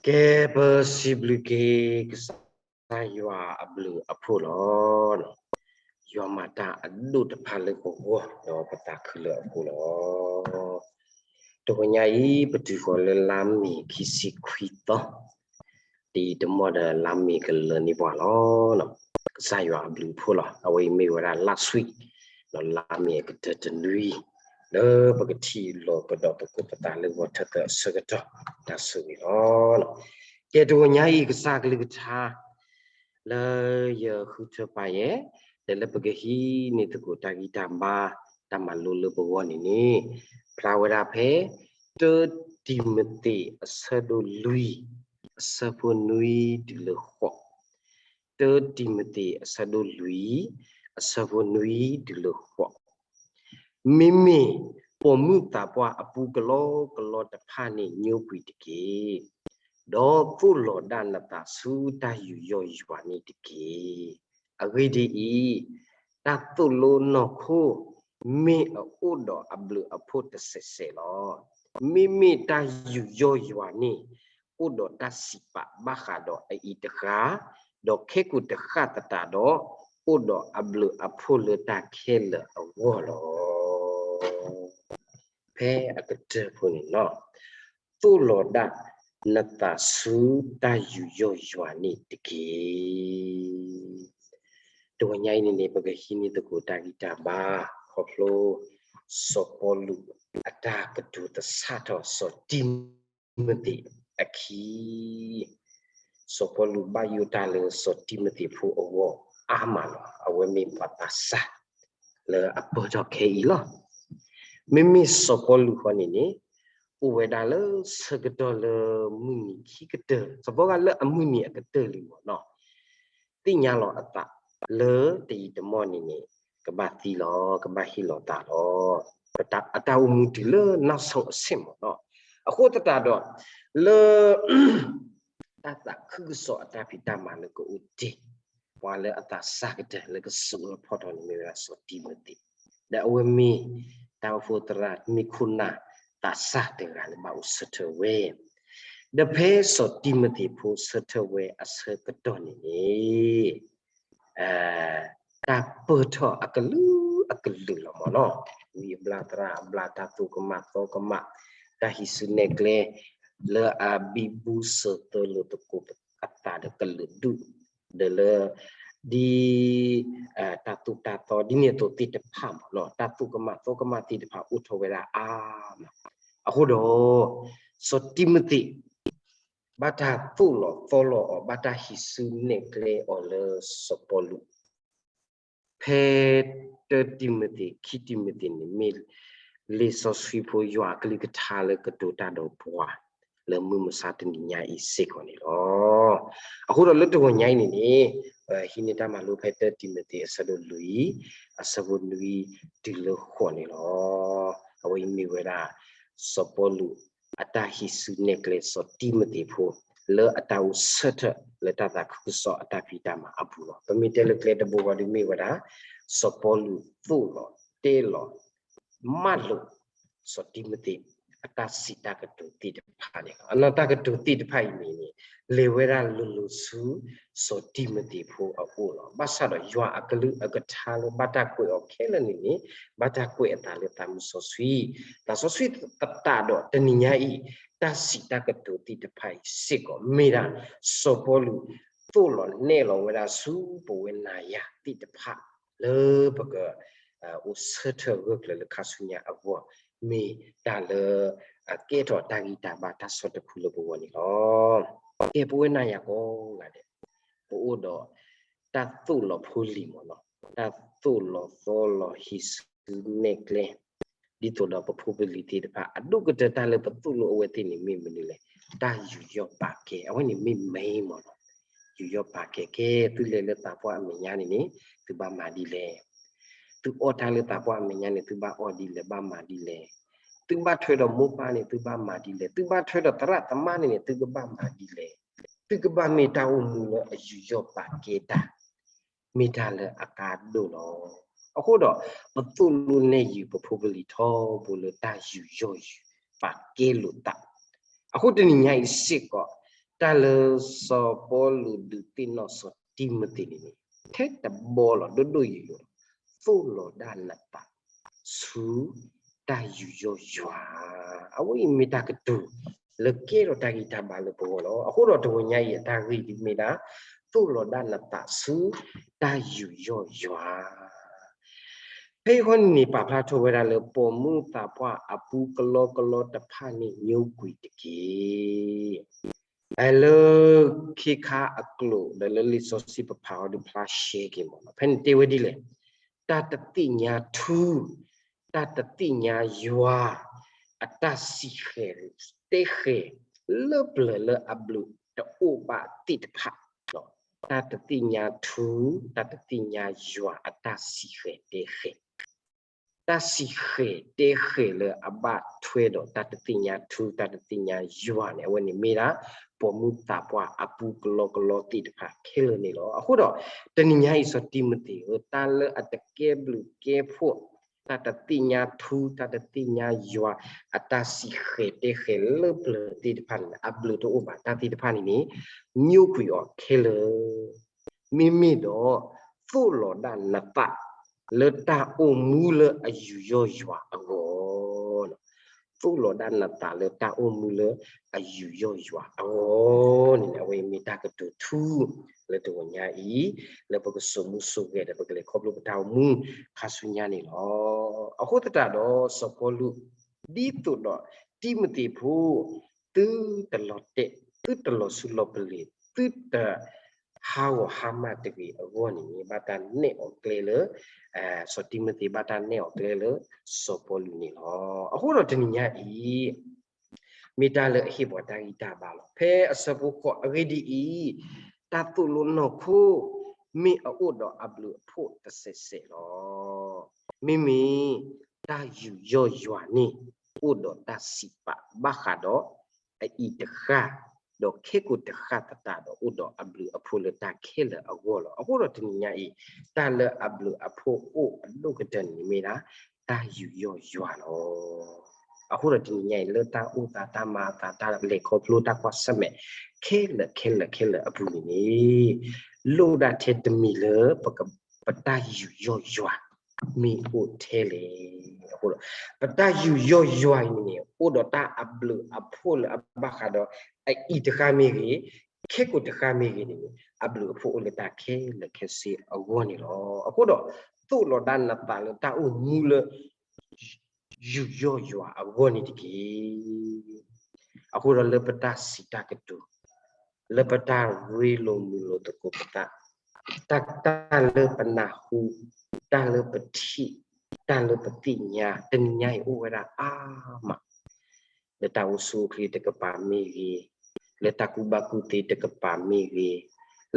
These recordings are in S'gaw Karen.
ကဲ ပစံးဘျုးက့ၤ ကစၢ်ယွၤအဘျုးအဖှိၣ်လီၤ. ယွၤမၤတၢ်အဒိၣ်တဖၣ်လၢပဂီၢ် ဒီးပသးခုလၢအဃိလီၤ. တဂီၤညါအံၤ ပတုၤဃီၤလၢလါမ့ၤခံဆံခွံသီ, တယံာ်တမီၢ်ဒီးလါမ့ၤကလၢန့ၢ်ပှၤလီၤ. ကစၢ်ယွၤအဘျုးအဖှိၣ်လီၤ. အဝဲအံၤမ့ၢ်ဝဲဒၣ်လါဆွံ, ဒီးလါမ့ၤအကတၢၢ်တနွံ လၢပကထံၣ်လိာ်ကဒီးပကိးပသးလၢဂီၤထၢၣ်သၢအဆၢကတီၢ် တၢ်ဆိၣ်ဂ့ၤလီၤ. ကဲ တဂီၤညါအံၤ ကစၢ်ကလုၢ်ကထါ လၢယဃုထၢပာ်ယဲ ဒီးလၢပကဟံးန့ၢ်သကိးတၢ်ဂံၢ်တၢ်ဘါ တၢ်မၤလိလၢပဂီၢ်န့ၣ်န့ၣ် ဖျါဝဲဒၣ်ဖဲ တၢတံၤမသ့း အဆၢဒိၣ်လွံၢ် အဆၢဖိနွံတုၤလၢဃိး, တၢတံၤမသ့း အဆၢဒိၣ်လွံၢ် အဆၢဖိနွံတုၤလၢဃိး. မ့မ့ၢ်ပိာ်မုၣ်သးပှၢ်အပူၤကလီကလီတဖၣ်န့ၣ် ညိကွံာ်တက့ၢ်, ဒီးသိၣ်လီၤဒၣ်နသးဆူတၢ်ယူးယီၣ်ယွၤန့ၣ်တက့ၢ်. အဂ့ၢ်ဒ်အံၤ, တၢ်သိၣ်လိနီၢ်ခိ မ့ၢ်အအိၣ်ဒီးအဘျုးအဖှိၣ်တစဲးစဲးလီၤ. မ့မ့ၢ်တၢ်ယူးယီၣ်ယွၤန့ၣ် အိၣ်ဒီးတၢ်စံးပာ်ဘၣ်ဃးဒီးအအံၤတဃၣ်, ဒီးခဲကိာ်တဃၣ်သတးဒီး အိၣ်ဒီးအဘျုးအဖှိၣ်လၢတၢ်ခဲလၢာ်အဂီၢ်လီၤ. ဖဲအကတၢၢ်ဖိန့ၣ်လီၤ, သိၣ်လီၤဒၣ်နသးဆူတၢ်ယူးယီၣ်ယွၤန့ၣ်တက့ၢ်. တဂီၤညါအံၤန့ၣ်န့ၣ် ပကဟံးန့ၢ်သကိးတၢ်ဂံၢ်တၢ်ဘါ ခီဖျိ စီၤပီလူးအတၢ်ကတိၤသဆၣ်ထီၣ်စီၤတံၤမသ့းအခံ စီၤပီလူးဘၣ်ယိၣ်တၢ်လၢစီၤတံၤမသ့းဖိအဂီၢ်အါမးလီၤ. အဝဲမ့ၢ်ပှၤသးစၢ်လၢအပၢၢ်ထီၣ်ခဲအံၤလီၤ. မ့မ့ၢ်စီၤပီလူးဃီန့ၣ်န့ၣ် အိၣ်ဝဲဒၣ်လၢဆၢကတီၢ်လၢမုၢ်နံၤခံကတၢၢ်, စ့ၢ်ကီးလၢအမုၢ်နံၤအကတၢၢ်လံမ့ၢ်နီၤ, သ့ၣ်ညါလီၤအသးလၢတယံာ်တမီၢ်န့ၣ်န့ၣ် ကဘၣ်သံလီၤ, ကဘၣ်ဟ့ၣ်လီၤသးလီၤ. အတၢ်အိၣ်မူတုၤလၢနီၢ်ဆိအဆ့ၣ်မ့ၢ်နီၤ. အဃိသတးဒီး လၢ တၢ်သးခုကစီၣ်အတၢ်ဖံးတၢ်မၤလၢကအိၣ်တ့ၢ် ပှၤလၢအသးစၢ်ကတၢၢ်လၢကစိာ်လီၤဖီၣ်ထီၣ်န့ၣ်မ့ၢ်ဝဲဒၣ်စီၤတံၤမသ့း, ဒီးအဝဲမ့ၢ်တၢ်အိၣ်ဖှိၣ်သရၣ် မ့ၢ်ခိၣ်နၢ်သးစၢ်တဂၤလၢဘၣ်အိၣ်ဆၢထၢၣ်ဝဲ, ဒီးဖဲစီၤတံၤမသ့းဖိဆၢထၢၣ်ဝဲအဆၢကတီၢ်န့ၣ်န့ၣ် တၢ်ပၢၢ်ထီၣ်အကလုာ်အကလုာ်လီၤမ့ၢ်နီၤ, ဝံအဘျါသရၣ်အဘျါ တၢ်သိၣ်ကမၣ်သီကမၣ် တၢ်ဟံးစုနဲၣ်ကျဲ လၢအဘံဘူစၢၤသၢလိာ်သကိးအသးဒီးကလုာ်ဒူၣ် ဒီးလၢ ဒ် တၢ်သိၣ်တၢ်သီဒ်န့ၣ်အသိးသ့ၣ်တဖၣ်မ့ၢ်နီၤ, တၢ်သိၣ်ကမၣ်သီကမၣ်သ့ၣ်တဖၣ်အိၣ်ထီၣ်ဝဲဒၣ်အါမး. အဃိဒီး စီၤတံၤမသ့း ဘၣ်တၢ်သိၣ်လီၤသီလီၤအီၤ ဘၣ်တၢ်ဟံးစုနဲၣ်ကျဲအီၤလၢစီၤပီလူး ဖဲတၢတံၤမသ့း ခံတံၤမသ့းန့ၣ် မ့ၢ်လံာ်စီဆှံဖိယွၤအကလုၢ်ကထါလၢကတိၤတၢ်ဒီးပှၤ လၢမုၢ်မဆါတနံၤညါအံၤစ့ၢ်ကီးန့ၣ်လီၤ. အဃိဒီးလၢတဂီၤညါအံၤန့ၣ်န့ၣ် ဟံးန့ၢ်တၢ်မၤလိဖဲတၢတံၤမသ့းအဆၢဒိၣ်လွံၢ် အဆၢဖိနွံတုၤလၢဃိးန့ၣ်လီၤ. အဝဲအံၤမ့ၢ်ဝဲဒၣ် စီၤပီလူးအတၢ်ဟံးစုနဲၣ်ကျဲစီၤတံၤမသ့းဖိ လၢအတၢ်အိၣ်ဆၢထၢၣ်လၢတၢ်သးခုကစီၣ်အတၢ်ဖံးတၢ်မၤအပူၤလီၤ. ပမ့ၢ်တဲလၢကျဲတဘိဃီဒ်မ့ၢ်ဝဲဒၣ် စီၤပီလူးသိၣ်လီၤတဲလီၤ မၢလိာ် စီၤတံၤမသ့း အတၢ်စံးတၢ်ကတိၤသ့ၣ်တဖၣ်န့ၣ်လီၤ. အနီၢ်တၢ်ကတိၤသ့ၣ်တဖၣ်အံၤန့ၣ်န့ၣ် လဲၤဝဲဒၣ်လိၤလိၤဆူ စီၤတံၤမသ့းဖိအအိၣ်လီၤ. ဘၣ်ဆၣ်ဒီးယွၤအကလုၢ်အကထါလၢဘၣ်တၢ်ကွဲးအီၤခဲလၢာ်န့ၣ်န့ၣ် ဘၣ်တၢ်ကွဲးအသးလၢသးမုၢ်စီဆှံ, သးစီဆှံသတးဒီးတနံၤညါအံၤ တၢ်စံးတၢ်ကတိၤသ့ၣ်တဖၣ်အံၤစ့ၢ်ကီး မ့ၢ်ဒၣ်စီၤပီလူးသိၣ်လီၤနဲၣ်လီၤဝဲဒၣ်ဆူပဝဲနၤယၤသ့ၣ်တဖၣ် လၢပက အိၣ်ဆၢထၢၣ်ဂၢၢ်ကျၢၤလၢခါဆူညါအဂီၢ် မ့ၢ်တၢ်လၢ အကဲထီၣ်တၢ်ဂံၢ်တၢ်ဘါတၢ်ဆီတလဲလၢပဂီၢ်န့ၣ်လီၤ. ကဲပဝဲနၤယၤကိးဂၤဒဲး ပအိၣ်ဒီး တၢ်သိၣ်လီၤဖိလံၤမ့ၢ်နီၤ, တၢ်သိၣ်လီၤသီလီၤဟံးစုနဲၣ်ကျဲ ဒ်သိးဒီးပဖိပလံၤသ့ၣ်တဖၣ် အဒိၣ်ကတၢၢ်တၢ်လၢပသိၣ်လိအဝဲသ့ၣ်န့ၣ်မ့ၢ်မနုၤလဲၣ်, တၢ်ယူးယီၣ်ပာ်ကဲ အဝဲန့ၣ်မ့ၢ် main မ့ၢ်နီၤ. ယူးယီၣ်ပာ်ကဲ ကဲသုလဲၤလၢသးပှၢ်အမဲာ်ညါန့ၣ်န့ၣ် သုဘၣ်မၤဒ်လဲၣ်, သုအီၣ်တၢ်လၢသးပှၢ်အမဲာ်ညါန့ၣ် သုဘၣ်အီၣ်ဒ်လဲၣ် ဘၣ်မၤဒ်လဲၣ်, သုဘၣ်ထွဲဒီးမိၢ်ပၢ်န့ၣ် သုဘၣ်မၤဒ်လဲၣ်, သုဘၣ်ထွဲဒီးသရၣ်သမါန့ၣ်န့ၣ် သုကဘၣ်မၤဒ်လဲၣ်. သုကဘၣ်မ့ၢ်တၢ်အိၣ်မူလၢအယူးယီၣ်ပာ်ကဲတၢ် မ့ၢ်တၢ်လၢအကါဒိၣ်လီၤ. အဃိဒီး ပသိၣ်လိနဲၣ်ယုာ် ပဖိပလံၤထီဘိလၢတၢ်ယူးယီၣ်ယူး ပာ်ကဲလိာ်သး. အဃိတနံၤညါအံၤစ့ၢ်ကီး တၢ်လၢစီၤပီလူးဒုးသ့ၣ်နီၣ်စီၤတံၤမသ့းန့ၣ်န့ၣ် ထဲတဘီလီၤ ဒိၣ်ဒိၣ်ယိာ်ယိာ်လီၤ. သိၣ်လီၤဒၣ်နသး ဆူတၢ်ယူးယီၣ်ယွၤ, အဝဲအံၤမ့ၢ်တၢ်ကတိၤ လၢကဲထီၣ်တၢ်ဂံၢ်တၢ်ဘါလၢပဂီၢ်လီၤ. အဃိဒီးတဂီၤညါအံၤအတၢ်ဂ့ၢ်ဒ်မ့ၢ်ဒၣ် သိၣ်လီၤဒၣ်နသးဆူတၢ်ယူးယီၣ်ယွၤ. ဖဲအံၤဃီန့ၣ်န့ၣ် ပာ်ဖျါထီၣ်ဝဲဒၣ်လၢ ပိာ်မုၣ်သးပှၢ်အပူၤကလီကလီတဖၣ်န့ၣ် ညိကွံာ်တက့ၢ်. လၢခ့ခါအကျိာ် ဒီးလၢလံာ်စီဆှံပဖးအီၤဒုးဖျါရှဲက့ၤမးလီၤ. ဖဲန့ၣ်တဲဝဲဒ်လဲၣ်, တၢ်တသ့ၣ်ညါထူ, တၢ်တသ့ၣ်ညါယွၤ, အတၢ်စံးဃဲၤတဲဃဲၤ လၢပျၢၤလၢအဘျုးတအိၣ်ဘၣ်သ့ၣ်တဖၣ်, တၢ်တသ့ၣ်ညါထူ, တၢ်တသ့ၣ်ညါယွၤအတၢ်စံးဃဲၤတဲဃဲၤ တၢ်စံးဃဲၤတဲဃဲၤလၢအဘၣ်ထွဲဒီးတၢ်တသ့ၣ်ညါထူ တၢ်တသ့ၣ်ညါယွၤန့ၣ် အဝဲန့ၣ်မ့ၢ်ဒၣ် ပိာ်မုၣ်သးပှၢ်အပူၤကလီကလီသ့ၣ်တဖၣ်ခဲလၢာ်န့ၣ်လီၤ. အဃိဒီး တနံၤညါအံၤ စီၤတံၤမသ့းဧၢ, တၢ်လၢအတကဲဘျုးကဲဖှိၣ် တၢ်တသ့ၣ်ညါထူ တၢ်တသ့ၣ်ညါယွၤ အတၢ်စံးဃဲၤတဲဃဲၤလၢပျၢၤသ့ၣ်တဖၣ်န့ၣ် အဘျုးတအိၣ်ဘၣ်တၢ်သ့ၣ်တဖၣ်န့ၣ်န့ၣ် ညိကွံာ်အီၤခဲလၢာ် မ့မ့ၢ်ဒီး သိၣ်လီၤဒၣ်နသး လၢတၢ်အိၣ်မူလၢအယူးယီၣ်ယွၤအဂီၢ်, သိၣ်လီၤဒၣ်နသးလၢတၢ်အိၣ်မူလၢအယူးယီၣ်ယွၤအဂီၢ်န့ၣ် အဝဲအံၤမ့ၢ်တၢ်ကတိၤထူ လၢတဂီၤညါအံၤ လၢပကစိာ်မူစိာ်ဂဲၤဒီး ပကလဲၤခီဖျိပတၢ်အိၣ်မူခါဆူညါန့ၣ်လီၤ. အဃိသတးဒီး စီၤပီလူး ဒ်သိးဒီး တံၤမသ့းဖိ သုတလီၤတဲာ် သုတလီၤဆူလီၤပလ့ၤ သုတဟးဂီၤဟါမၢ်တဂ့ၤအဂီၢ်န့ၣ်န့ၣ် ဘၣ်တၢ်နဲၣ်အီၤကျဲလၢ စီၤတံၤမသ့း ဘၣ်တၢ်နဲၣ်အီၤကျဲလၢ စီၤပီလူးန့ၣ်လီၤ. အဃိဒီးတနံၤညါအံၤ မ့ၢ်တၢ်လၢအဟ့ၣ်ပှၤတၢ်ဂံၢ်တၢ်ဘါလီၤ. ဖဲအဆၢဖိဃိး အဂ့ၢ်ဒ်အံၤ, တၢ်သိၣ်လိနီၢ်ခိ မ့ၢ်အအိၣ်ဒီးအဘျုးအဖှိၣ်တစဲးစဲးလီၤ. မ့မ့ၢ် တၢ်ယူးယီၣ်ယွၤန့ၣ် အိၣ်ဒီးတၢ်စံးပာ်ဘၣ်ဃးဒီး အအံၤတဃၣ် ဒီးခဲကိာ်တဃၣ်သတးဒီး အိၣ်ဒီးအဘျုးအဖှိၣ်လၢတၢ်ခဲလၢာ်အဂီၢ်လီၤ. အဃိဒီးတနံၤညါအံၤ တၢ်လၢအဘျုးအဖှိၣ်အိၣ်အဒိၣ်ကတၢၢ်န့ၣ်မ့ၢ်ဒၣ် တၢ်ယူးယီၣ်ယွၤလီၤ. အဃိဒီးတနံၤညါအံၤ လၢတၢ်အိၣ်သး တၢ်မၤအသး တၢ်လဲၤခီဖျိ တၢ်ကွၢ်ဆၢၣ်မဲာ် ခဲလၢာ်ခဲလၢာ်ခဲလၢာ်အပူၤန့ၣ်န့ၣ် လိၣ်ဒၣ်ထဲတမံၤလၢ ပက ပတၢ်ယူးယီၣ်ယွၤ မ့ၢ်အိၣ်ထဲလဲၣ်. အဃိဒီး ပတၢ်ယူးယီၣ်ယွၤအံၤန့ၣ်န့ၣ် အိၣ်ဒီးတၢ်အဘျုးအဖှိၣ်လၢအဘၣ်ဃးဒီး အအံၤတဃၣ်မ့ၢ်ဂ့ၤ, ခဲကိာ်တဃၣ်မ့ၢ်ဂ့ၤန့ၣ်န့ၣ် အဘျုးအဖှိၣ်အိၣ်လၢတၢ်ခဲလၢာ်ခဲဆ့အဂီၢ်န့ၣ်လီၤ. အဃိဒီး သိၣ်လီၤဒၣ်နသးလၢတၢ်အိၣ်မူလၢ ယူးယီၣ်ယွၤအဂီၢ်န့ၣ်တက့ၢ်. အဃိဒီးလၢပတၢ်စံးတၢ်ကတိၤ, လၢပတၢ်ရ့လိာ်မုာ်လိာ်သကိးပသး, တၢ်လၢပနၢ်ဟူ, တၢ်လၢပထံၣ်, တၢ်လၢပသ့ၣ်ညါ တနံၤညါအံၤအိၣ်ဝဲဒၣ်အါမး လၢတၢ်အိၣ်ဆူၣ်အိၣ်ချ့တကပၤမ့ၢ်ဂ့ၤ, လၢတၢ်ကူၣ်ဘၣ်ကူၣ်သ့တကပၤမ့ၢ်ဂ့ၤ,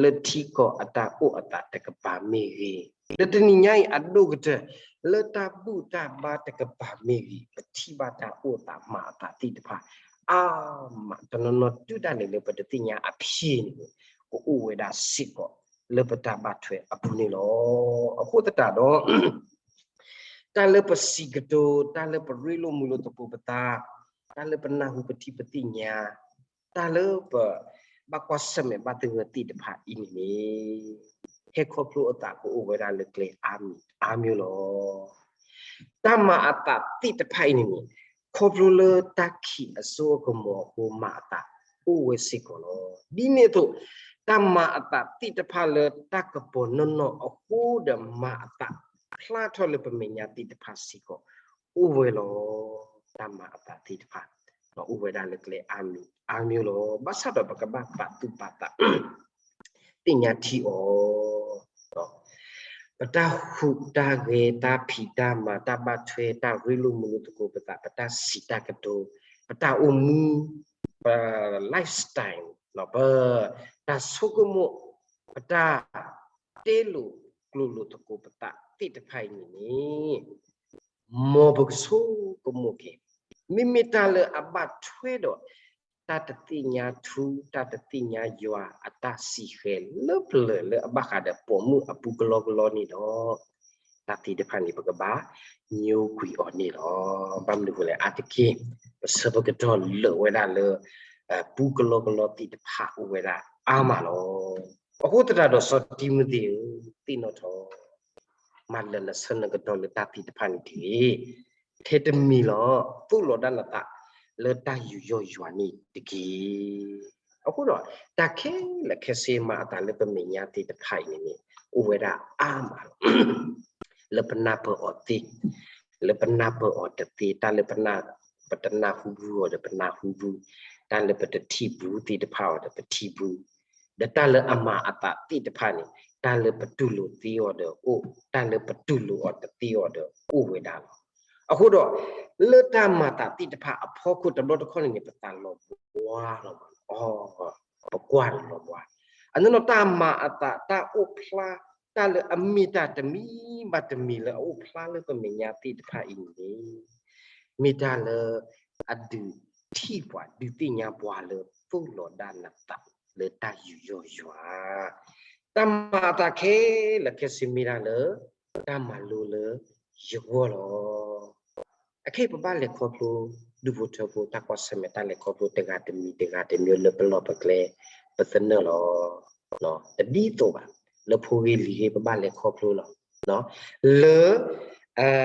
လၢထံကီၢ်အတၢ်အိၣ်အသးတကပၤမ့ၢ်ဂ့ၤ, လၢတနံၤညါအံၤအဒိၣ်ကတၢၢ် လၢတၢ်ဘူၣ်တၢ်ဘါတကပၤမ့ၢ်ဂ့ၤ, ပထံၣ်ဘၣ်တၢ်အိၣ်သးမၤအသးသ့ၣ်တဖၣ် အါမး တနီၤနီၤတုၤဒၣ်လဲာ်လၢပတသ့ၣ်ညါအဖံးန့ၣ် ကအိၣ်ဝဲဒၣ်စ့ၢ်ကီး လၢပတၢ်ဘၣ်ထွဲအပူၤန့ၣ်လီၤ. အဃိသတးဒီး တၢ်လၢပစံးကတိၤ, တၢ်လၢပရ့လိာ်မုာ်လိာ်သကိးပသး, တၢ်လၢပနၢ်ဟူပထံၣ်ပသ့ၣ်ညါ, တၢ်လၢပ ဘၣ်ကွၢ်ဆၢၣ်မဲာ်ဘၣ်သဂၢၢ်သ့ၣ်တဖၣ်အံၤန့ၣ်န့ၣ် ဟဲခီဖျိအသးကအိၣ်ဝဲဒၣ်လၢကျဲအါမံၤအါမံၤလီၤ. တၢ်မၤအသးသ့ၣ်တဖၣ်အံၤန့ၣ်န့ၣ် ခီဖျိလၢတၢ်ခံးအစိအကမီၤအဃိမၤအသးအိၣ်ဝဲစ့ၢ်ကီးလီၤ. ဒ်န့ၣ်အသိး တၢ်မၤအသးသ့ၣ်တဖၣ်လၢတၢ်ကပီၤနီၢ်နီၢ်အဃိဒီးမၤအသး ဖျါထီၣ်လၢပမဲာ်ညါသ့ၣ်တဖၣ်စ့ၢ်ကီး အိၣ်ဝဲလီၤ. တၢ်မၤအသးသ့ၣ်တဖၣ် အိၣ်ဝဲဒၣ်လၢကျဲအါမံၤအါမံၤလီၤ. ဘၣ်ဆၣ်ဒီးပကဘၣ်ပာ်သူၣ်ပာ်သး သ့ၣ်ညါထံအီၤ ပတၢ်ဟူးတၢ်ဂဲၤ တၢ်ဖံးတၢ်မၤ တၢ်ဘၣ်ထွဲ တၢ်ရ့လိာ်မုာ်လိာ်သကိးပသး ပတၢ်စံးတၢ်ကတိၤ ပတၢ်အိၣ်မူ ပ lifestyle ပ တၢ်ဆိကမိၣ် ပတၢ်တဲလိာ်ကျိာ်လိာ်သကိးပသးသ့ၣ်တဖၣ်အံၤန့ၣ်န့ၣ် မ်ပကဆိကမိၣ်က့ၤ မ့မ့ၢ်တၢ်လၢအဘၣ်ထွဲဒီး တၢ်တသ့ၣ်ညါထူ တၢ်တသ့ၣ်ညါယွၤအတၢ်စံးဃဲၤလၢပျၢၤလၢအဘၣ်ဃးဒီးပိာ်မုၣ်အပူၤကလီကလီန့ၣ်ဒီး တၢ်သ့ၣ်တဖၣ်န့ၣ် ပကဘၣ်ညိကွံာ်အီၤန့ၣ်လီၤ. ဘၣ်မနုၤအဃိလဲၣ် အါတက့ၢ် ပဆၢပကတီၢ်လၢာ်ဝဲဒၣ်လၢ ပူၤကလီကလီသ့ၣ်တဖၣ်အိၣ်ဝဲဒၣ်အါမးလီၤ. အဃိသတးဒီးစီၤတံၤမသ့းဧၢ, သ့ၣ်နီၣ်ထီၣ် မၤလၢာ်နဆၢနကတီၢ်လၢတၢ်သ့ၣ်တဖၣ်န့ၣ်တဂ့ၤ. ထဲတမံၤလီၤ သိၣ်လီၤဒၣ်နသးလၢတၢ်ယူးယီၣ်ယွၤန့ၣ်တက့ၢ်. အဃိဒီး တၢ်ခဲလၢာ်ခဲဆ့မၤအသးလၢပမဲာ်ညါသ့ၣ်တဖၣ်အံၤန့ၣ်န့ၣ် အိၣ်ဝဲဒၣ်အါမးလီၤ. လၢပနၢ်ပၢၢ်အီၤသ့, လၢပနၢ်ပၢၢ်အီၤတသ့, တၢ်လၢပနၢ်, ပတနၢ်ဟူဘူးအီၤဒီးပနၢ်ဟူဘူး, တၢ်လၢပတထံၣ်ဘူးသ့ၣ်တဖၣ်အီၤဒီးပထံၣ်ဘူး, ဒီးတၢ်လၢအမၤအသးသ့ၣ်တဖၣ်န့ၣ် တၢ်လၢပတူၢ်လိာ်သ့အီၤဒီးအိၣ်, တၢ်လၢပတူၢ်လိာ်အီၤတသ့အီၤဒီးအိၣ်ဝဲဒၣ်လီၤ. အဃိဒီး လၢတၢ်မၤသးသ့ၣ်တဖၣ်အဖီခိၣ်တဘျီတခီၣ်န့ၣ်န့ၣ် ပသးလီၤဘှါလီၤဘှါ, ပကွၢ်လီၤဘှါ. အနီၢ်နီၢ်တၢ်မၤအသး တၢ်အိၣ်ဖျါ, တၢ်လၢအမ့ၢ်တၢ်တမံၤဘၣ်တမံၤလၢအအိၣ်ဖျါလၢပမဲာ်ညါသ့ၣ်တဖၣ်အံၤန့ၣ် မ့ၢ်တၢ်လၢအဒုးထံၣ်ပှၤ ဒုးသ့ၣ်ညါပှၤလၢသိၣ်လီၤဒၣ်နသးလၢတၢ်ယူးယီၣ်ယွၤ, တၢ်မၤအသးခဲလၢာ်ခဲဆ့မ့ၢ်ဒၣ်လၢ တၢ်မၤလိလၢယဂီၢ်လီၤ. အခဲအံၤပဘၣ်လဲၤခီဖျိ ဒူၣ်ဖိထၢဖိ တၢ်ကွၢ်ဆၢၣ်မဲာ်တၢ်လဲၤခီဖျိတဂၤတမံၤတဂၤတမံၤလၢပလီၢ်ပကျဲ ပသနၢၣ်လီၤ. တဒ်သိးဘၣ် လၢဖိဂ့ၤလံၤဂ့ၤ ပဘၣ်လဲၤခီဖျိလီၤ. လၢ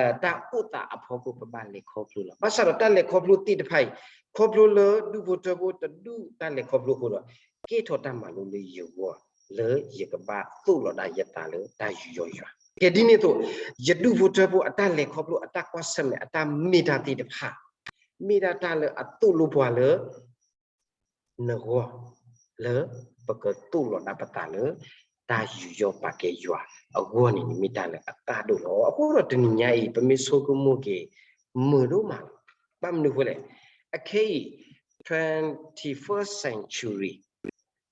တၢ်အိၣ်သးအဖီခိၣ် ပဘၣ်လဲၤခီဖျိလီၤ. ဘၣ်ဆၣ်ဒီးတၢ်လဲၤခီဖျိသ့ၣ်တဖၣ်အံၤ ခီဖျိလၢဒူၣ်ဖိထၢဖိတဒူၣ်တၢ်လဲၤခီဖျိအဃိဒီး ကဲထီၣ်တၢ်မၤလိလၢယဂီၢ် လၢယကဘၣ်သိၣ်လီၤဒၣ်ယသးလၢတၢ်ယူးယီၣ်ယွၤ. ကဲဒ်န့ၣ်အသိး ယဒူၣ်ဖိထၢဖိအတၢ်လဲၤခီဖျိ အတၢ်ကွၢ်ဆၢၣ်မဲာ် အတၢ်မ့ၢ်တၢ်သ့ၣ်တဖၣ် မ့ၢ်ဒၣ်တၢ်လၢအသိၣ်လိပှၤလၢ နဂီၢ် လၢပကသိၣ်လီၤဒၣ်ပသးလၢ တၢ်ယူးယီၣ်ပာ်ကဲယွၤအဂီၢ်န့ၣ် မ့ၢ်တၢ်လၢအကါဒိၣ်လီၤ. အဃိဒီးတနံၤညါအံၤ ပမ့ၢ်ဆိကမိၣ်က့ၤ မုာ်ဒိၣ်မးလီၤ. ဘၣ်မနုၤအဃိလဲၣ်, အခဲအံၤ twenty-first century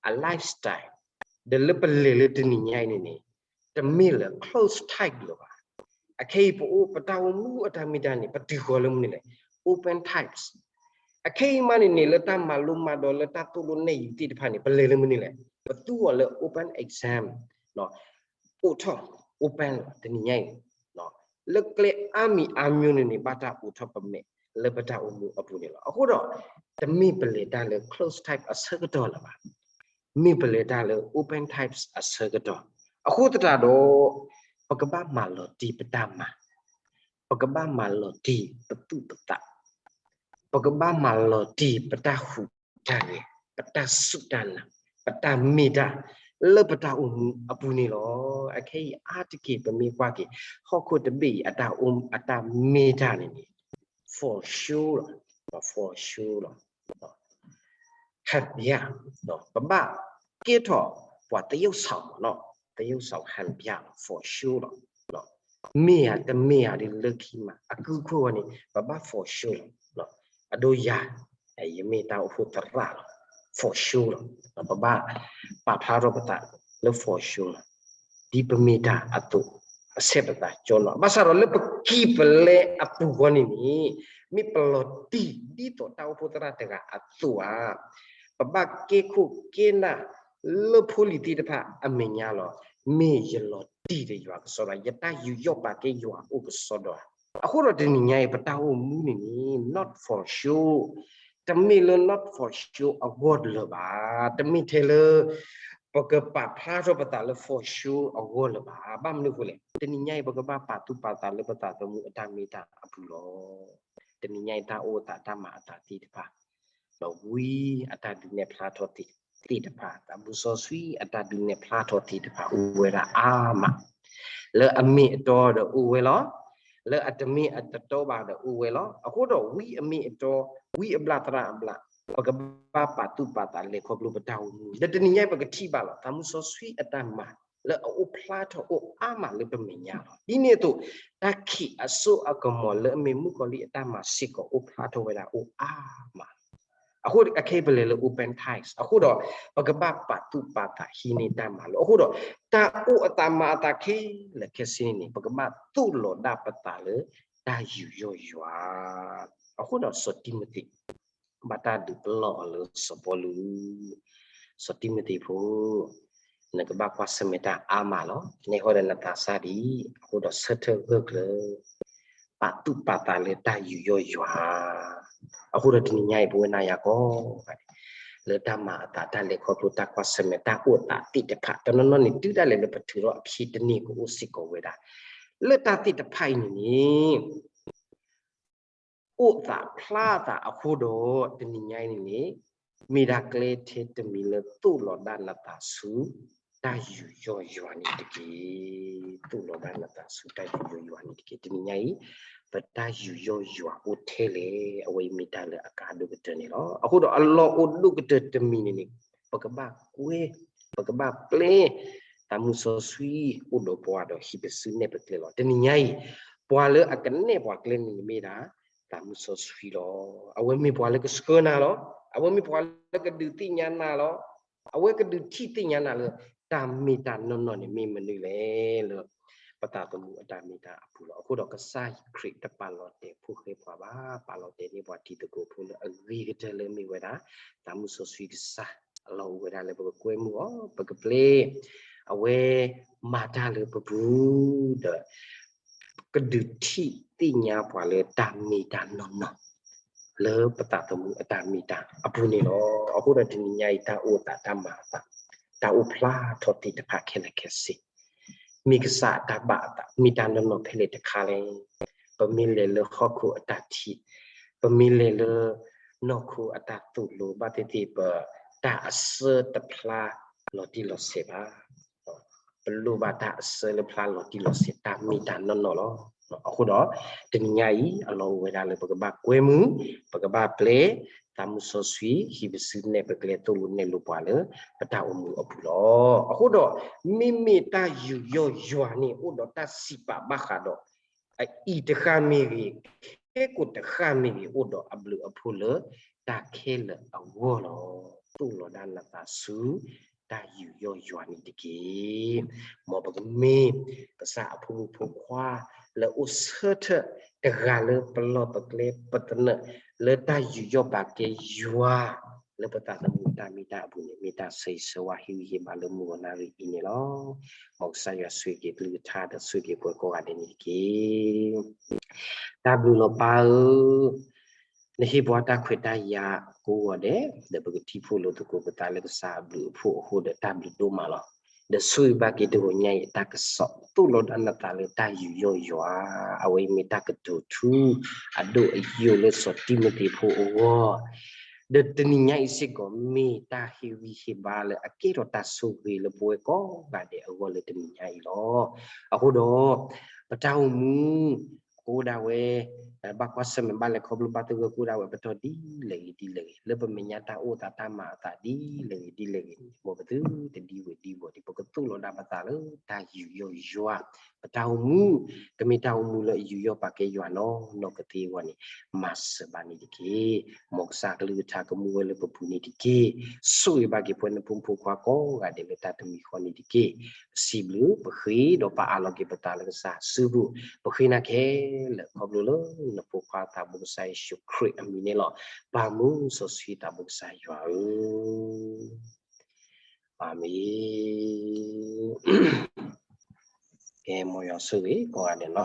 အ lifestyle ဒီးလၢပလဲၤလၢတနံၤညါအံၤန့ၣ်န့ၣ် တမ့ၢ်လၢ closed type လၢၤဘၣ်. အခဲအံၤပအိၣ်ပတၢ်အိၣ်မူအတၢ်မ့ၢ်တၢ်န့ၣ် ပတုၤဃီၤလၢမနုၤလဲၣ်, open types. အခဲအံၤမးန့ၣ်န့ၣ် လၢတၢ်မၤလိမၤဒိး လၢတၢ်သိၣ်လိနဲၣ်ယုၤသ့ၣ်တဖၣ်န့ၣ် ပလဲၤလၢမနုၤလဲၣ်, ပသူအီၤလၢ open exam, အိးထီၣ် open လီၤ တနံၤညါအံၤ လၢကျဲအါမံၤအါမျိၤန့ၣ်န့ၣ် ဘၣ်တၢ်အိးထီၣ်ပမဲာ်လၢပတၢ်အိၣ်မူအပူၤန့ၣ်လီၤ. အဃိဒီး တမ့ၢ်ပလဲၤတၢ်လၢ closed type အဆၢကတီၢ်လၢၤဘၣ်. မ့ၢ်ပလဲၤတၢ်လၢ open types အဆၢကတီၢ်. အဃိသတးဒီး ပကဘၣ်မၤလီၤတံၢ်ပတၢ်မၤ, ပကဘၣ်မၤလီၤတံၢ်ပသူၣ်ပသး, ပကဘၣ်မၤလီၤတံၢ်ပတၢ်ဟူးတၢ်ဂဲၤ, ပတၢ်စူၢ်တၢ်နာ်, ပတၢ်မ့ၢ်တၢ် လၢပတၢ်အိၣ်မူအပူၤန့ၣ်လီၤ. အခဲအံၤအါတက့ၢ်ပမ့ၢ်ကွၢ်က့ၤ ဟီၣ်ခိၣ်တဘ့ၣ်အံၤ အတၢ်မ့ၢ်တၢ်န့ၣ်န့ၣ် for sure လီၤ, for sure လီၤ. ဟန်ပြ, ပဘၣ်ကဲထီၣ်ပှၤသရုပ်ဆောင်မးနီၤ, သရုပ်ဆောင်ဟန်ပြလီၤ, for sure လီၤ. မ့ၢ်ဧါတမ့ၢ်ဧါဒ်လၢခံမး အကုအခိၣ်ဝဲန့ၣ် ပဘၣ် for sure လီၤ. အဒိယၤ ယမ့ၢ်တၢ်အိၣ်ဖှိၣ်သရၣ်လီၤ, for sure လီၤ. ပဘၣ်ပာ်ဖျါထီၣ်ပသးလၢ for sure လီၤ. ဒ်ပမ့ၢ်တၢ်အသိး ပဆဲးပသးကၠီနီၤ, ဘၣ်ဆၣ်ဒီးလၢပကံၢ်ပလဲအပူၤဃီန့ၣ်န့ၣ် မ့ၢ်ပလီၤတံၢ်ဒ်သိးတၢ်အိၣ်ဖှိၣ်သရၣ်တဂၤအသိးဧါ, ပဘၣ်ကဲခိၣ်ကဲနၢ်လၢဖိလံၤသ့ၣ်တဖၣ်အမဲာ်ညါလီၤ. မ့ၢ်ယလီၤတံၢ်ဒီးယွၤကစီဒီ, ယတၢ်ယူးယီၣ်ပာ်ကဲယွၤအိၣ်ကစီဒီဧါ. အဃိဒီးတနံၤညါအံၤ ပတၢ်အိၣ်မူန့ၣ်န့ၣ် not for sure, တမ့ၢ်လၢ not for sure အဂီၢ်လၢၤဘၣ်, တမ့ၢ်ထဲလၢ ပကပာ်ဖျါထီၣ်ပသးလၢ for sure အဂီၢ်လၢၤဘၣ်. ဘၣ်မနုၤအဃိလဲၣ်, တနံၤညါအံၤ ပကဘၣ်ပာ်သူၣ်ပာ်သးလၢပသးသမူအတၢ်မ့ၢ်တၢ်အပူၤလီၤ. တနံၤညါအံၤ တၢ်အိၣ်သးတၢ်မၤအသးသ့ၣ်တဖၣ် ဒီးဝံအတၢ်ဒုးနဲၣ်ဖျါထီၣ်သ့ၣ်တဖၣ်, သးမူစီဆှံအတၢ်ဒုးနဲၣ်ဖျါထီၣ်သ့ၣ်တဖၣ်အိၣ်ဝဲဒၣ်အါမး, လၢအမ့ၢ်အတီဒီးအိၣ်ဝဲလီၤ, လၢအတမ့ၢ်အတီဘၣ်ဒီးအိၣ်ဝဲလီၤ. အဃိဒီးဝံအမ့ၢ်အတီ, ဝံအဘျၣ်သရၣ်အဘျၣ်, ပကဘၣ်ပာ်သူၣ်ပာ်သးလဲၤခီဖျိပတၢ်အိၣ်မူ, ဒီးတနံၤညါအံၤ ပကထံၣ်ဘၣ်လီၤ သးမူစီဆှံအတၢ်မၤ လၢအအိၣ်ဖျါထီၣ်အိၣ်အါမးလၢပမဲာ်ညါလီၤ. ဒ်န့ၣ်အသိး တၢ်ခံးအစိအကမီၤလၢအမ့ၢ်မုၣ်ကီၤလံၢ်အတၢ်မၤစ့ၢ်ကီးအိၣ်ဖျါထီၣ်ဝဲဒၣ်အိၣ်အါမးလီၤ. အဃိအခဲအံၤပလဲၤလၢ open ties အဃိဒီး ပကဘၣ်ပာ်သူၣ်ပာ်သးဟံးန့ၢ်တၢ်မၤလိအဃိဒီး တၢ်အိၣ်အသးမၤအသးခဲလၢာ်ခဲဆ့န့ၣ်န့ၣ် ပကဘၣ်သိၣ်လီၤဒၣ်ပသးလၢတၢ်ယူးယီၣ်ယွၤ. အဃိဒီးစီၤတံၤမသ့း ဘၣ်တၢ်ဒုးပလီၢ်အီၤလၢစီၤပီလူး, စီၤတံၤမသ့းဖိ, နကဘၣ်ကွၢ်ဆၢၣ်မဲာ်တၢ်အါမးလီၤ. နဟဲဃီဒီးနသးစၢ်ဒံး, အဃိဒီးဆၢထၢၣ်ဂၢၢ်ကျၢၤ ပာ်သူၣ်ပာ်သးလၢတၢ်ယူးယီၣ်ယွၤ. အဃိဒီးတနံၤညါအံၤ ပဝဲနၤယၤကိးဂၤဒဲး, လၢတၢ်မၤအသး တၢ်လဲၤခီဖျိ တၢ်ကွၢ်ဆၢၣ်မဲာ် တၢ်အိၣ်သးသ့ၣ်တဖၣ် တနီၤနီၤန့ၣ် တုၤဒၣ်လဲာ်လၢပထုးထီၣ်အခံတန့ၢ် ကအိၣ်စ့ၢ်ကီးဝဲဒၣ်. လၢတၢ်သ့ၣ်တဖၣ်အံၤန့ၣ်န့ၣ် အိၣ်သးဖျါသးအဃိဒီး တနံၤညါအံၤန့ၣ်န့ၣ် မ့ၢ်ဒၣ်ကျဲထဲတမံၤလၢ သိၣ်လီၤဒၣ်နသးဆူ တၢ်ယူးယီၣ်ယွၤန့ၣ်တက့ၢ်. သိၣ်လီၤဒၣ်နသးဆူ တၢ်ယူးယီၣ်ယွၤန့ၣ်တက့ၢ်. တနံၤညါအံၤ ပတၢ်ယူးယီၣ်ယွၤအိၣ်ထဲလဲၣ်. အဝဲအံၤမ့ၢ်တၢ်လၢအကအဒိၣ်ကတၢၢ်န့ၣ်လီၤ. အဃိဒီးအလီၢ်အိၣ်ဒိၣ်ကတၢၢ်တမံၤန့ၣ်န့ၣ် ပကဘၣ်ကွဲ ပကဘၣ်ပျဲ သးမုၢ်စီဆှံအိၣ်ဒီးပှၤဒီးဟံးပစုနဲၣ်ပကျဲလီၤ. တနံၤညါအံၤ ပှၤလၢအကနဲၣ်ပှၤကျဲန့ၣ်န့ၣ်မ့ၢ်ဒၣ် သးမုၢ်စီဆှံလီၤ. အဝဲမ့ၢ်ပှၤလၢကဆှၢနၤလီၤ. အဝဲမ့ၢ်ပှၤလၢကဒုးသ့ၣ်ညါနၤလီၤ. အဝဲကဒုးထံၣ်သ့ၣ်ညါနၤလၢ တၢ်မ့ၢ်တၢ်နီၢ်နီၢ်န့ၣ် မ့ၢ်မနုၤလဲၣ်လၢ ပသးသမူအတၢ်မ့ၢ်တၢ်အပူၤလီၤ. အဃိဒီးကစၢ်ခရံာ်တပာ်လီၤတဲာ်ဖိဃဲပှၤဘၣ်, ပာ်လီၤတဲာ်န့ၢ်ပှၤတံၤသကိးဖိလၢအဂ့ၤကတၢၢ်လၢမ့ၢ်ဝဲဒၣ် သးမုၢ်စီဆှံကစၢ် အလီၢ်အိၣ်ဝဲဒၣ်လၢပကကွဲမုာ်အီၤ, ပကပျဲ အဝဲမၤတၢ်လၢပပူၤဒီး ကဒုးထံၣ်သ့ၣ်ညါပှၤလၢတၢ်မ့ၢ်တၢ်နီၢ်နီၢ် လၢပသးသမူအတၢ်မ့ၢ်တၢ်အပူၤန့ၣ်လီၤ. အဃိဒီးတနံၤညါအံၤ တၢ်အိၣ်သးတၢ်မၤအသး တၢ်အိၣ်ဖျါထီၣ်သ့ၣ်တဖၣ်ခဲလၢာ်ခဲဆ့ မ့ၢ်ကစၢ်အတၢ်ဘၣ်အသး မ့ၢ်တၢ်နီၢ်နီၢ်ဖဲလဲၣ်တခါလဲၣ်. ပမ့ၢ်လဲၤလၢဟီၣ်ခိၣ်အတၢ်ထံၣ်, ပမ့ၢ်လဲၤလၢ နီၢ်ခိအတၢ်သိၣ်လိ ဘၣ်သ့ၣ်သ့ၣ်ပတၢ်အဆၢတဖျါလီၤတံၢ်လီၤဆဲးဘၣ်. ပလိၣ်ဘၣ်တၢ်အဆၢလၢဖျါလီၤတံၢ်လီၤဆဲး တၢ်မ့ၢ်တၢ်နီၢ်နီၢ်လီၤ. အဃိဒီး တနံၤညါအံၤ အလီၢ်အိၣ်ဝဲဒၣ်လၢပကဘၣ်ကွဲမုာ်, ပကဘၣ်ပျဲ သးမုၢ်စီဆှံ ဟံးပစုနဲၣ်ပကျဲ သိၣ်လိနဲၣ်လိပှၤလၢ ပတၢ်အိၣ်မူအပူၤလီၤ. အဃိဒီး မ့မ့ၢ်တၢ်ယူးယီၣ်ယွၤန့ၣ် အိၣ်ဒီးတၢ်စံးပာ်ဘၣ်ဃးဒီး အအံၤတဃၣ်မ့ၢ်ဂ့ၤ, ခဲကိာ်တဃၣ်မ့ၢ်ဂ့ၤ, အိၣ်ဒီးအဘျုးအဖှိၣ်လၢတၢ်ခဲလၢာ်အဂီၢ်လီၤ. သိၣ်လီၤဒၣ်နသးဆူ တၢ်ယူးယီၣ်ယွၤန့ၣ်တက့ၢ်. မ်ပကမ့ၢ် ကစၢ်အဖိမုၣ်ဖိခွါ လၢအိၣ်ဆၢထၢၣ်တဂၤလၢပလီၢ်ပကျဲပသနၢၣ် လၢတၢ်ယူးယီၣ်ပာ်ကဲယွၤ လၢပသးသမူတၢ်မ့ၢ်တၢ်အပူၤန့ၣ် မ့ၢ်တၢ်ဆၢဂ့ၤဆၢဝါဟ့ၣ်ဂံၢ်ဟ့ၣ်ဘါလၢမုၢ်ဂီၤနၣ်ရံၣ်အံၤန့ၣ်လီၤ. မ်ကစၢ်ယွၤဆိၣ်ဂ့ၤက့ၤကလုၢ်ကထါဒီးဆိၣ်ဂ့ၤက့ၤပှၤကိးဂၤဒဲးန့ၣ်တက့ၢ်. တၢ်ဘျုးလီၤပၢ်ဧၢ, နဟ့ၣ်ပှၤတၢ်ခွဲးတၢ်ယာ်ကိးဂၤဒဲး ဒီးပကထံၣ်ဖှိၣ်လိာ်သကိးပသးလၢကစၢ်အဘျုးအဖှိၣ်အဃိဒီးတၢ်ဘျုးဒိၣ်မးလီၤ. ဒီးဆိၣ်ဂ့ၤဘၣ်က့ၤတဂီၤညါအံၤအတၢ်ကစီၣ် သိၣ်လီၤဒၣ်နသးလၢတၢ်ယူးယီၣ်ယွၤ, အဝဲအံၤမ့ၢ်တၢ်ကတိၤထူ အဒိၣ်အယိာ်လၢစီၤတံၤမသ့းဖိအဂီၢ် ဒီးတနံၤညါအံၤစ့ၢ်ကီး မ့ၢ်တၢ်ဟ့ၣ်ဂံၢ်ဟ့ၣ်ဘါလၢအကဲထီၣ်တၢ်ဆိၣ်ဂ့ၤလၢပဝဲကိးဂၤဒဲးအဂီၢ်လၢတနံၤညါအံၤလီၤ. အဃိဒီး ပတၢ်အိၣ်မူ ကအိၣ်ဒၣ်ဝဲ ဘၣ်ကွၢ်ဆၢၣ်မဲာ်ဘၣ်လဲၤခီဖျိဘၣ်သဂၢၢ်ကအိၣ်ဒၣ်ဝဲအပတီၢ်ဒ်လဲၣ်ဂ့ၤဒ်လဲၣ်ဂ့ၤ လၢပမဲာ်ညါတၢ်အိၣ်သးတၢ်မၤအသးဒ်လဲၣ်ဂ့ၤဒ်လဲၣ်ဂ့ၤန့ၣ် မ်ပသုတဒံဝဲဒံဝီၤဒံး ပကသိၣ်လီၤဒၣ်ပသးလၢတၢ်ယူးယီၣ်ယွၤ ပတၢ်အိၣ်မူ ကမ့ၢ်တၢ်အိၣ်မူလၢအယူးယီၣ်ပာ်ကဲယွၤနီၢ်နီၢ်ကသ့အဂီၢ်န့ၣ် မၤစၢၤဘၣ်န့ၣ်တက့ၢ်. မ်ကစၢ်ကလုၢ်ကထါကမူဝဲလၢပပူၤန့ၣ်တက့ၢ်. ဆိၣ်ဂ့ၤဘၣ်က့ၤပဝဲနဖိမုၣ်ဖိခွါကိးဂၤဒဲးလၢတၢ်တမံၤဃီန့ၣ်တက့ၢ်. ပစံးဘျုးပဃ့ဒီးပအးလီၤက့ၤပသးလၢကစၢ်စုပူၤ ပဃ့နၤခဲလၢာ်ခီဖျိလၢနဖိခွါသးဘိကစၢ်ယ့ၣ်ၡူးခရံာ်အမံၤန့ၣ်လီၤ. ပၢ်မုၢ်စီဆှံသးဘိကစၢ်ယွၤဧၢ အၤမ့ၣ်. ကဲ မ်ယွၤဆိၣ်ဂ့ၤကိးဂၤဒဲးနီၤ.